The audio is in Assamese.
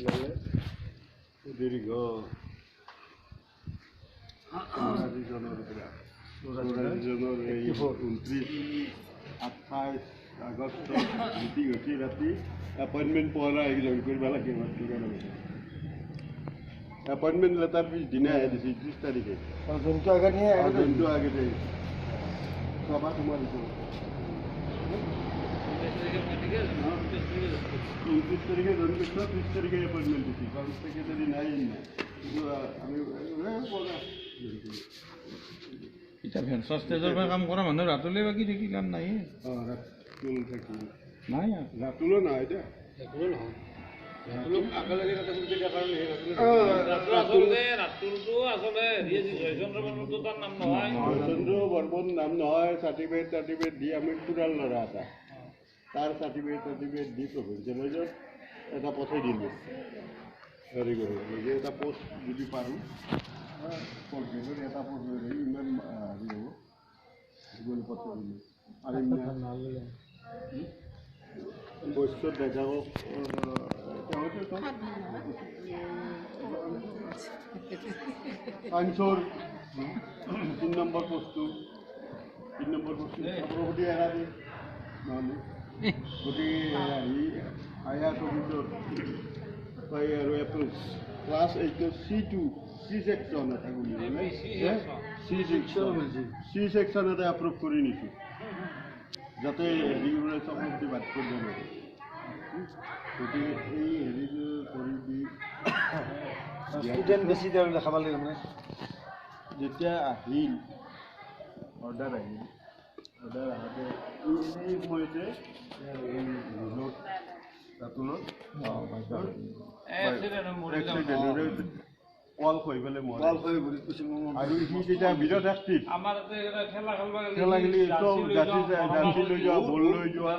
ওলালে সুদীৰ্ঘ 84 চনৰ পৰা, 84 চনৰ এই 29, 28 আগষ্টত মিটিং হৈছে। ৰাতি এপইণ্টমেণ্ট পোৱা নাই, জইন কৰিব লাগে। এপইণ্টমেণ্ট লেটাৰ পিছদিনাহে দিছে, 30 তাৰিখে। যোনটো আগত নিয়ে। যোনটো আগতে সভা সোমাই দিছোঁ। 29 তাৰিখে জইন কৰিছোঁ, 30 তাৰিখে এপইণ্টমেণ্ট দিছে, কাৰণ ছেক্ৰেটাৰী নাই। নাই, কিন্তু আমি কৰা। এতিয়া ভেঞ্চাৰ ষ্টেজৰ পৰা কাম কৰা মানুহ ৰাতুলে বাকী থাকি কাম নাই। অঁ, ৰাতুল থাকিল। নাই। ৰাতুলো নাই এতিয়া। নহয়, ৰাতুলটো আচলতে হেৰি আছিল, জয়চন্দ্ৰ বৰ্মনটো তাৰ নাম নহয়। জয়চন্দ্ৰ বৰ্মন নাম নহয়। চাৰ্টিফিকেট চাৰ্টিফিকেট দি আমি খুৰাৰ ল'ৰা এটা, তাৰ চাৰ্টিফিকেট চাৰ্টিফিকেট দি প্ৰভিঞ্চিয়েলাইজত এটা পঠাই দিলোঁ। হেৰি কৰি যে এটা পষ্ট যদি পাৰোঁ, ফ'ৰ্থ গ্ৰেডৰ এটা পষ্ট, ইমান হেৰি হ'ব বুলি পঠাই দিলোঁ। আৰু বৈশ্য ডেকাক তেওঁতো চাইন্সৰ 3 নম্বৰ পষ্টটো, 3 নম্বৰ পষ্টটো চক্ৰৱৰ্তী এৰা দি নহ'লে। গতিকে আহি I S অফিচত পাই আৰু এপ্ৰ'চ ক্লাছ এইটৰ চি 2, চি ছেকশ্যন এটা বুলি, চি ছেকশ্যন এটা এপ্ৰুভ কৰি নিছোঁ, যাতে হেৰি চক্ৰৱৰ্তী বাদ কৰিব নোৱাৰে। গতিকে এই হেৰিটো কৰি দি ষ্টুডেণ্ট বেছি দেখাব লাগিব মানে। যেতিয়া আহিল, অৰ্ডাৰ আহিল, অৰ্ডাৰ আহোঁতে এই সময়তে এই ৰোডত ৰাতুলত কল খহি পেলাই মৰে। আৰু সি তেতিয়া বিৰাট এক্টিভ। আমাৰ তাতে খেলা খেলবা খেলা খেলি চব জাৰ্চি জাৰ্চি লৈ যোৱা, বল লৈ যোৱা।